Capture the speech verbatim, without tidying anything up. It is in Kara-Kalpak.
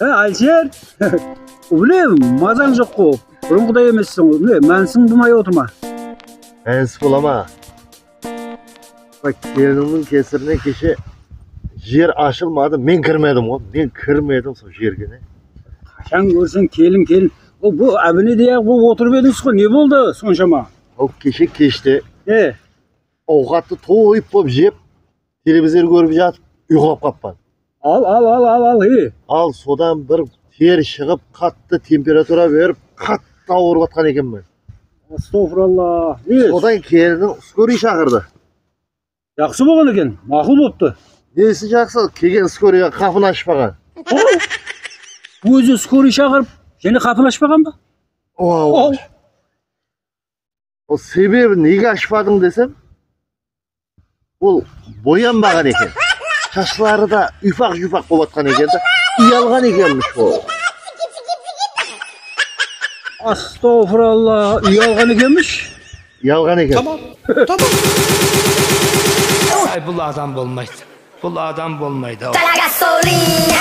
Há, Alisher. Bilem, mazań joq-ǵo. Burınǵıday emesseń ǵo. Mine, mánisiń bılmay otırma. Mánisi bola ma? Bak, kelinimniń kesirinen keshe jer ashılmadı, men kirmedim ǵo. Men kirmedim sol jerge ne. Qashan kórseń kelin, kelin. O, bul ábinedey-aq bolıp otırıp edińiz ǵo, ne boldı sonshama? Aw, keshe keshte E, awqattı toyıp bolıp jep, televizor kórip jatıp, uyqılap qappan. Al, al, al, al, al, e. Al, sodan bir ter shıǵıp, qattı temperatura berip, qattı awırıp atqan ekenmen. Astagfirullah. E, sodan keliniń skoriy shaqırdı. Jaqsı bolǵan eken, maqul bolıptı. Nesi jaqsı, kelgen skoriga qapın ashpaǵan. Ózi skoriy shaqırıp, jáne qapın ashpaǵan ba? Owa, owa. Ol sebebi nege ashpadıń desem, ol boyanbaǵan eken. Shashları da uypaq-uypaq bolıp atqan eken de, uyalǵan ekenmish ol. Astagfirullah, uyalǵan ekenmish? Uyalǵan eken. Tamam, tamam. Ay, bul adam bolmaydı. Bul adam bolmaydı. Gasolina.